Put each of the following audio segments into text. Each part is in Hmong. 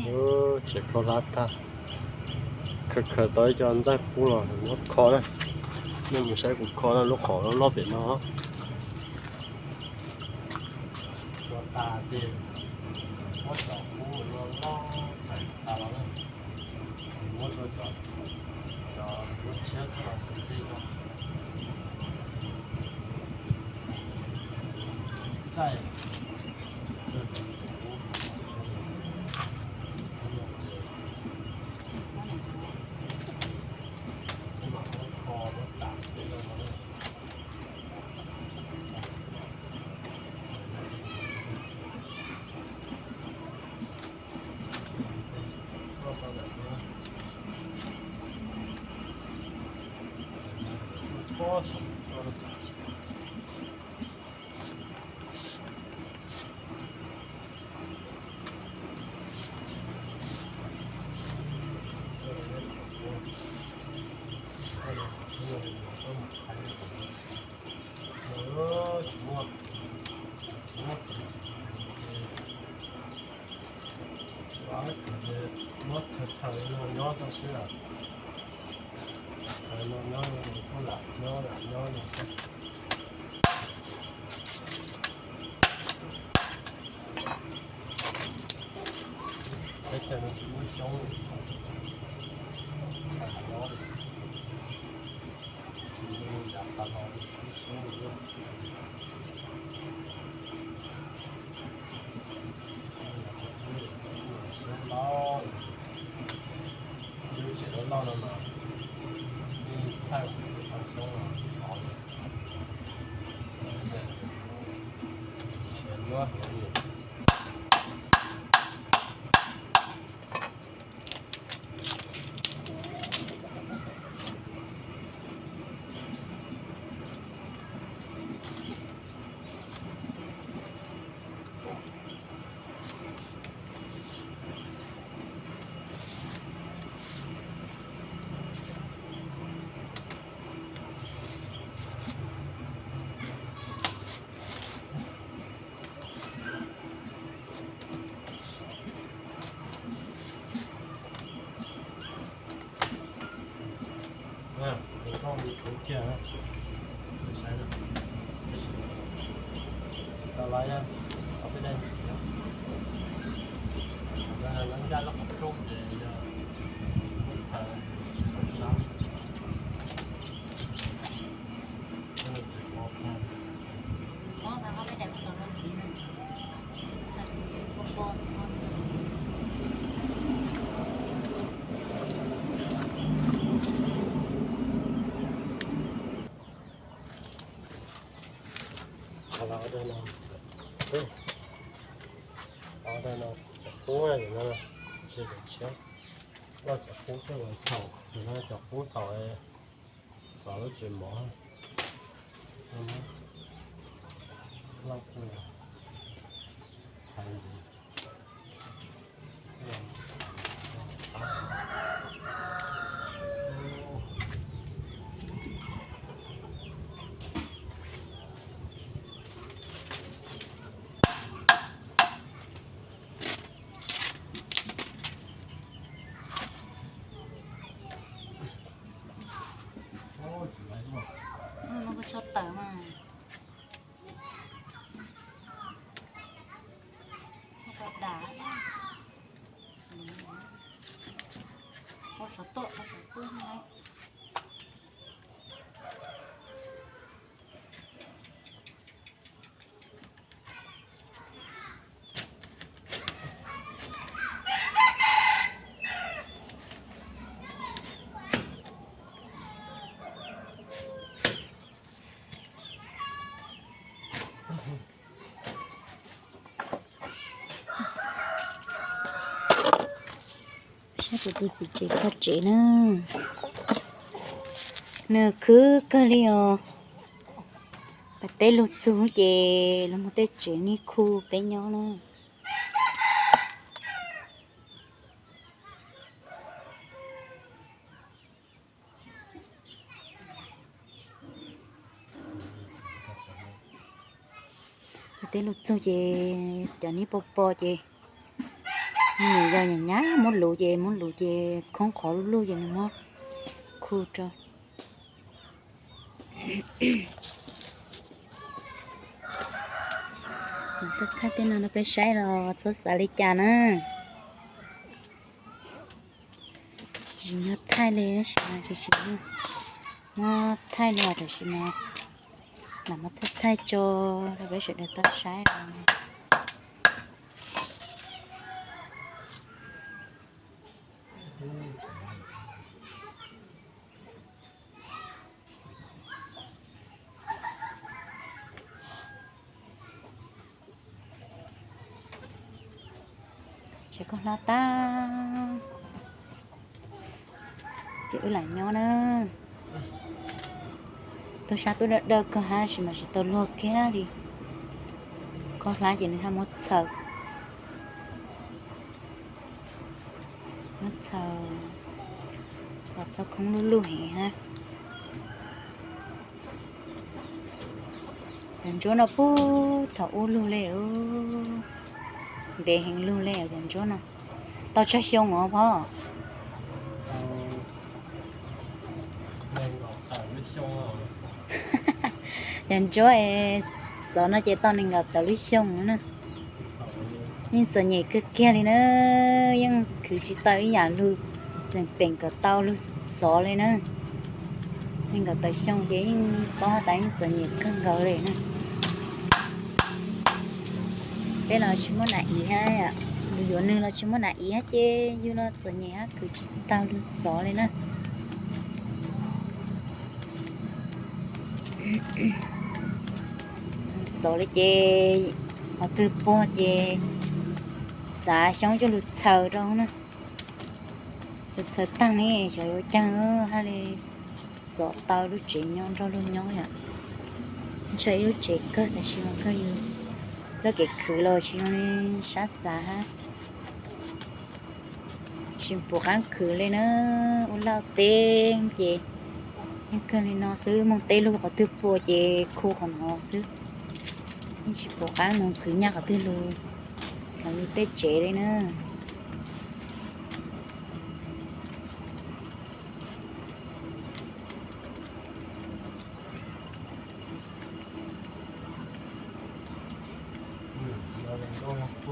Tsev kho hlab tag, khaws khaws tau ib co ntxaij qub los muab kho na. Nej mus saib kuv kho na, lub qhov loj loj pem no. Kho tas ces muab cov qub loj loj txais tas los na, muab rau cov, cov lub tshiab coj los ntxig rau ntxaij. Muab txhawm txhawm no nyob tau xwb, txhawm no nyob, kuj lam nyob lam nyob no. Teb chaws no tsis muaj xyoob, txhawm nyob, tsis muaj yav tas los tsis muaj xyoob. Lub tsev loj loj no mas yeej txhawj tsis tau xyoob los xov li. Tshiav nyuaj heev li. Cov qub no, cov qub thiaj los thaum, cov qub thaum xov lub tsev mov. Ub, no koj tso tawm mas. Koj tau dam. Ua sov tuaj, ua sov tuaj na. Saib kuv tus txiv tsev kho tsev na, nws khwv kawg li os. Pas teb lug txug ces los mus tej tsev niag khu peb nyob na. Pas teb lug txug ces cov nib pos pos ces Nws yog nyab nyab muab luv ces muab luv ces khoob qhov luj luj ces nws muab khu rau. Thaij tej no rau peb saib los txhob xav li cas na. Tsis tsim nyog thaij li tab sis mas tsis tsim nyog muab thaij li os, tab sis mas lam muab thaij thaij tso rau peb sawv daws tau saib os. Tsis koj hlab tag ces wb lam nyob na. Tuaj sab tuaj dawb dawb kawg hab sis mas tsis tau luag kiag li. Koj hlab ces nws haj muab txhaws, muab txhaws los txhob khoob luj luj heev hab. Cov ntsuab no puag thaum ub lug le, ntev heev lug le cov ntsuab no. Tau tsawg xyoo os pog? Cov ntsuab es xov no ces tau nees nkaum tawm lub xyoo na. Yeej txom nyem kawg kiag li na, yeej khwv tsis tau ib yam lug, tseem peem kom tau lug xov li na. Nees nkaum tawm xyoo ces yeej paub tas yeej txom nyem kawg nkaus li na. Peb los tsis muaj nam iv hab, yus yuav nwg los tsis muaj nam iv hab ces yus los txom nyem hab khwv tsis tau lug xov li na. Xov li ces qhov twg puag ces txav xyoob coj lug txhaws rau na. Txhaws tag ne xyov yuav caag hab li, xov tau lub tsev nyob nrog luag nyob yom. Ntshe ib lub tsev kawg tab sis mas kawg yus txoj kev khwv los tsis zoo li sab xav hab. Tsis pum qaab khwv li na, ua laj teb ces yeej kawg li no xwb, moog teb lug qhov twg puag ces khu qhov no xwb. Yeej tsis pum qaab moog khwv nyaj qhov twg lug, qhov yus tej tsev li na.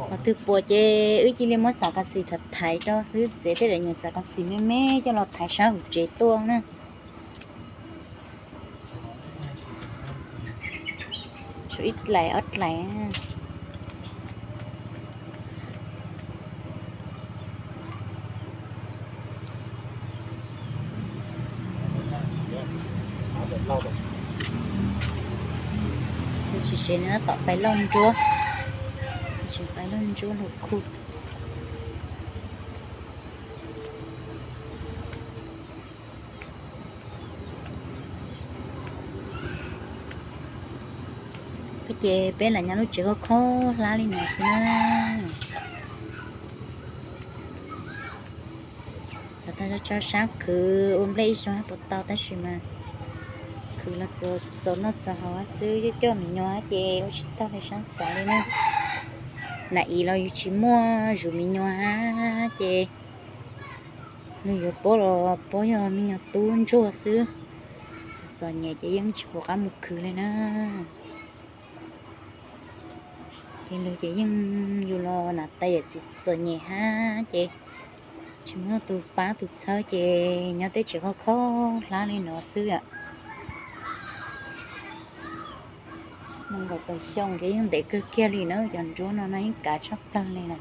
Qhov twg puas ces wb cia li muab xav kas xis thaiv thaiv rau xwb, txiav tej daim nyuag xav kas xis me me coj los thaiv sab hauv tsev tuaj na. Tshuav ib dlaim ob dlaim. Tab sis nws tom pais lauj ntsuab, tseem pais lauj ntsuab lug khu. Ces peb lam nyob lub tsev khaub khaub hlab li no xwb na. Xav tau tso sab khwv ua nplej ib xyoo hab puas tau, tab sis mas khwv los txaus noj txaus haus xwb, coj coj me nyuam ces ua tsis tau li sab xav li na. Nam iv los yus tsis muaj zuj me nyuam hab ces nws yuav puab los puab yog me nyuam tub ntsuag xwb. Txom nyem ces yeej tsis pum qab mus khwv li na. Ces lug ces yeej yus los nam tais yawm txiv txom nyem hab ces tsis muaj tus pab tus txhawb ces nyob teb tsev khaub khaub hlab li no xwb yom. Nees nkaum tawm xyoo ces yeej ntev kawg kiag li na, cov ntsuab no no yeej kav tshaj plawg li na.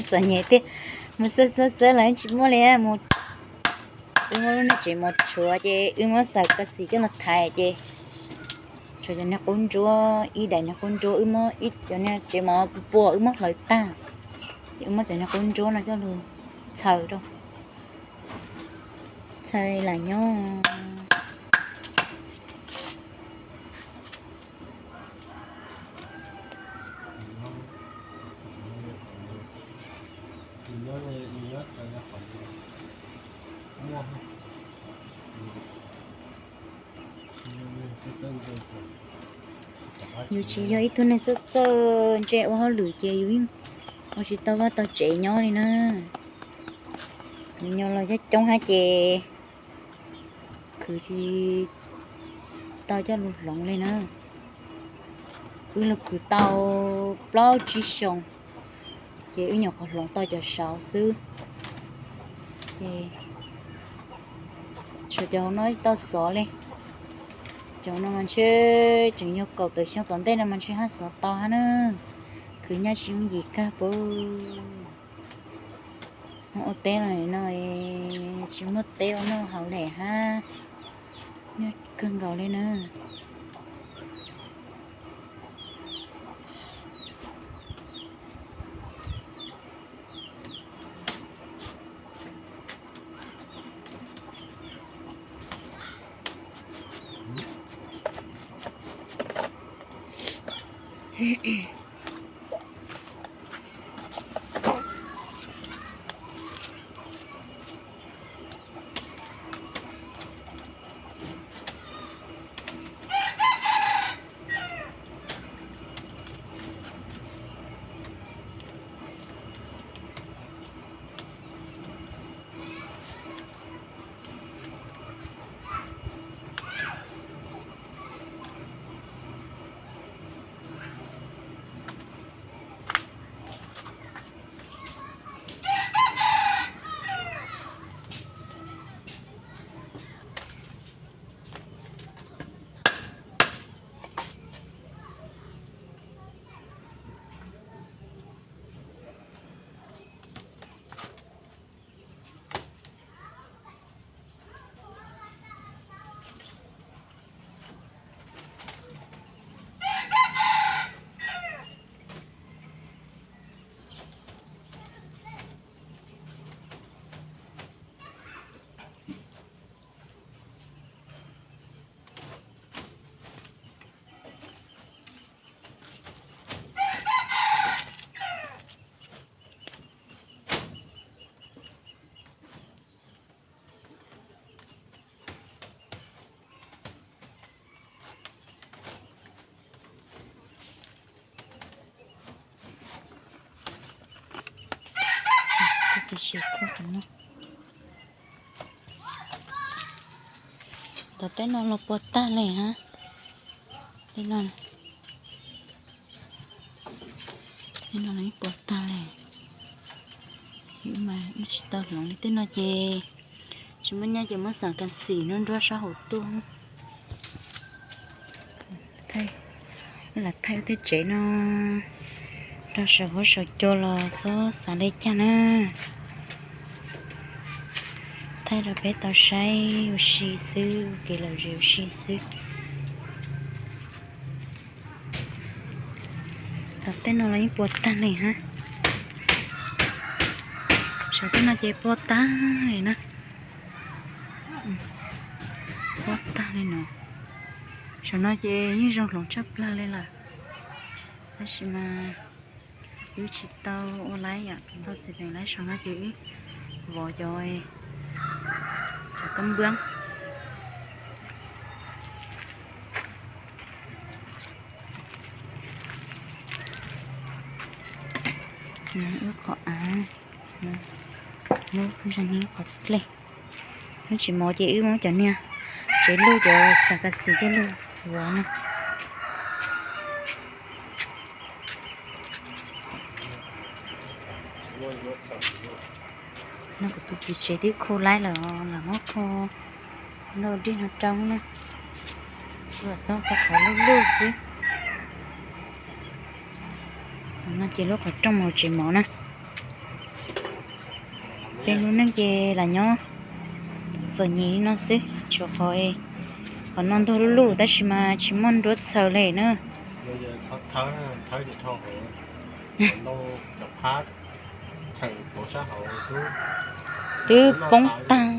Txom nyem tiag, mus xawb xawb xawb los tsis muaj li. Wb muab lub niag tsev mos tshuav ces wb muab xav kas xis coj los thaiv ces tshuav cov niag qub ntsuab, ib daim niag qub ntsuab, wb muab ib cov niag tsev mos puas wb muab hlawv tag, ces wb muab cov niag qub ntsuab no coj lug txhaws rau, txhaws lam nyob. Yus tsis yog ib tug neeg txawj txawj ntse ua hauj lwm ces yus yeej ua tsis tau vaj tau tsev nyob li na. Nyob los coob coob hab ces khwv tsis tau coj lug hloov li na. Wb lug khwv tau plaub tsib xyoos, ces wb nyuam qhuav hloov tau cov saud xwb. Ces tshuav cov hauv no tau xov li. Cov no mas ntshe tseem yog kaum tawm xyoo tom ntej no mas ntshe hab xov tau hab na. Khwv nyaj tsis yooj yim kawg puas. Ua teb los no tsis muaj teb ua noj haus lawm hab, nyuaj kawg nkaus li na. Tom tej no los puas tag li hab. Tej no, tej no los yeej puas tag li. Wb mas wb tsis tau hloov li, tej no ces tsis muaj nyaj ces muab xav kas xim nruab nruab sab hauv tuaj. Wb lam thaij tej tsev no rau saum huab saum cua los txhob xav li cas na. Thaij rau peb tau saib ua si xwb, ua kev lom zem ua si xwb. Tom tej no los yeej puas tag li hab. Saum tej no ces puas tag li na. Puas tag li no. Saum no ces yeej zoo hloov tshaj plawg li lawm, tab sis mas wb tsis tau ua laib yom, tau txiv neej laib saum no ces wb vov cov, cov kab npuab. Wb qhov av, wb qhov dlej, wb tsis mov ces wb muab cov niag tsev lug cov xav kas xim coj lug vov na. No kuv tus txiv tsev twb khu laib lawm, lam muab khu nrau dej no rau na, txhob tau qhov luj luj xwb. No ces lub qhov rooj mus tsev mov na. Peb lub neej ces lam nyob txom nyem li no xwb, tshuav qhov, qhov no ntug luj luj tab sis mas tsis muaj nruab txhaws li na. Twb poob tag,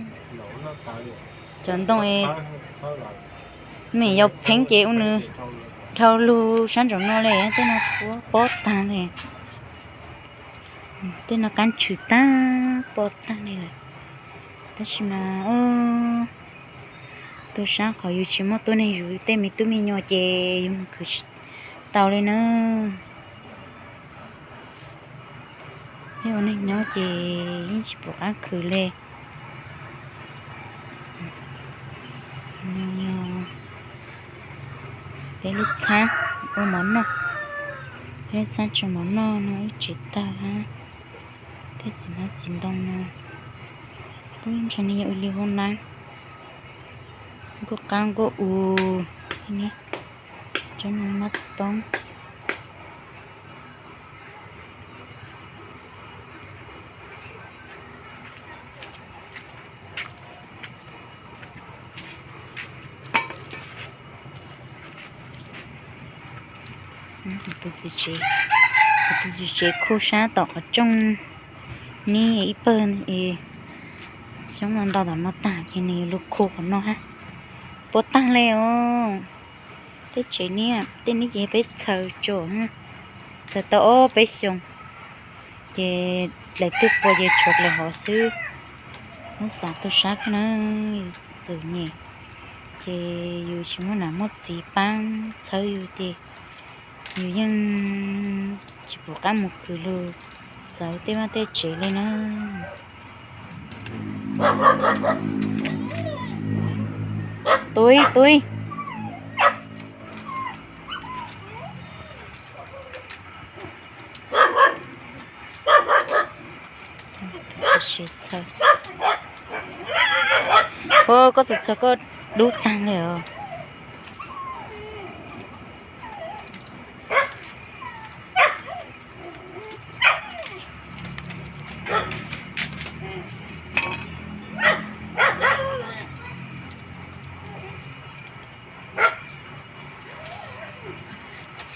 cov ntoo es me yau pheeb ces ua nws dhau lug sab nraum no li, tej no pob tag li. Tej no kab tshwm tag pob tag li lawm. Tab sis mas tu sab qhov yus tsis muaj tuab neeg zuj, tej me tub me nyuam ces yus mus khwv tau li na. Peb ua neej nyob ces yeej tsis pom qab khwv li. Peb lub txhab ua mov noj, peb lub txhab tso mov noj no wb tsev tag hab, tej txiv hmab txiv ntoo no, pub ntshai ne yog ua li hauv na, nkuaj qab nkuaj u, tso no mab toob. Kuv tus txiv tsev, kuv tus txiv tsev khu sab tom qhov rooj neb ib pawg, xyoob no ntau tom no tag ces nws yuav lug khu qhov no hab. Puas tag le os. Tej tsev neb, tej neb ces peb txhawv tso, txhawv tau ob peb xyoos, ces dlaim twg puas ces tshuav dlaim hov xwb. Muab xav tu sab kawg na, yus txom nyem, ces yus tsis muaj nam muaj txiv paab txhawb yus ces yus yeej tsis pum qab mus khwv lug xauv tej vaj tej tsev li na. Tub, tub. Koj txhawv txhawv koj dub taag li os.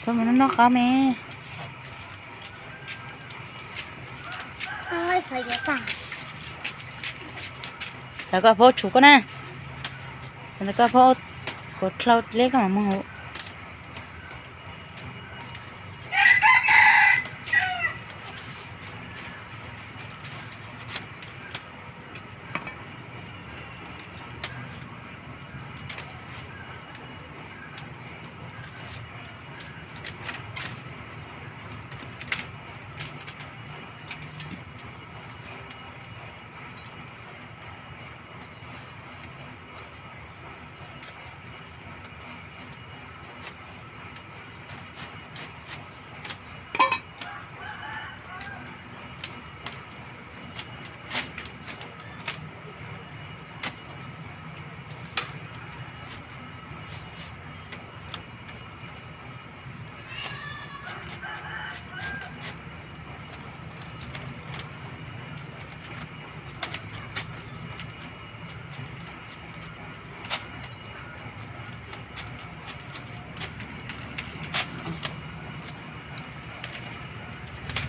Koj mus noj noj qab me. Txawm koj pab tshum koj na. Txawm koj pab kuv dlhau leb koj mam mus hauv.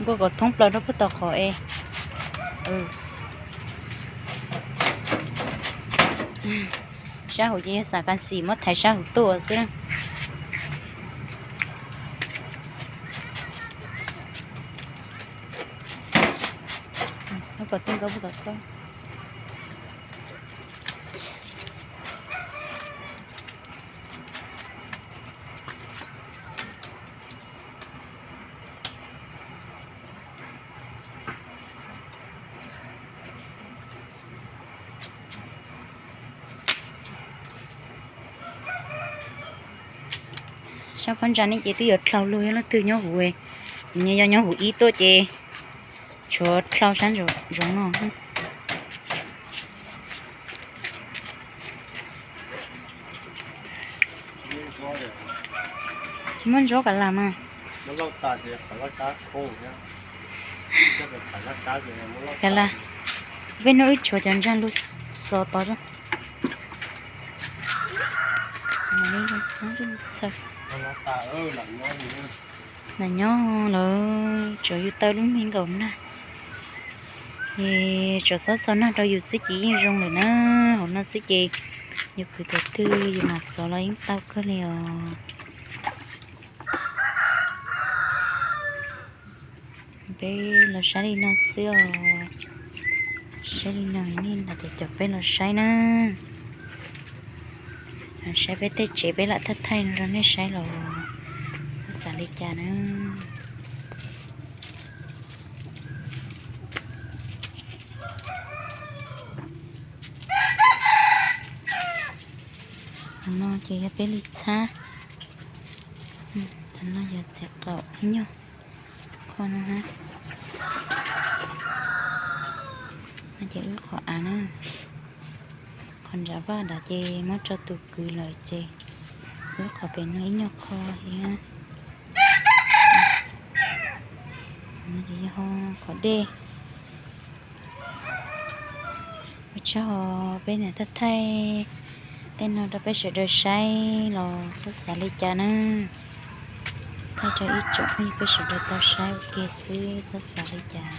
Nkuaj kom thoob plaws rau puag tom qhov es. Sab hauv ces yog xav kas xim muab thaiv sab hauv tuaj xwb na. Kom tij nkaus puag tom koj. Sab phab ntsa ne ces twb yuav dlhau lug, yog leej twg nyob huv, yog nyob huv ib tuaj ces tshuav dlhau sab zoov no. Tsis muaj ntsuab kav lam mas. Kav lam, peb hnub wb tshuav cov ntsa lug xov tod. Lam nyob lawm, tsuav yus taw lub me nkaum nag, es tsuas xob xo nag rau yus xwb ces yeej zoo lawm na. Hauv no xwb ces yus khwv thaum twg yus mam xov los yeej tau kawg li os. Peb los saib li no xwb os. Saib li no nej lam caum peb los saib na. Saib peb tej tsev peb lam thaij thaij rau nej saib los. Xav li cas na? Qhov no ces yog peb li txhab. Qhov no yog txiv qaum ib nyuag qho no ha. No ces wb qhov av na, qhov nram vaj nrad ces muab tso tus kwv lawm ces wb qhov pem no ib nyuag qho thiab. No ces yog qhov dej. Ua tsaug, peb niam thaij thaij tej no rau peb sawv daws saib los txhob xav li cas na. Thaij rau ib tsoom peb sawv daws tau saib ua ke xwb, txhob xav li cas.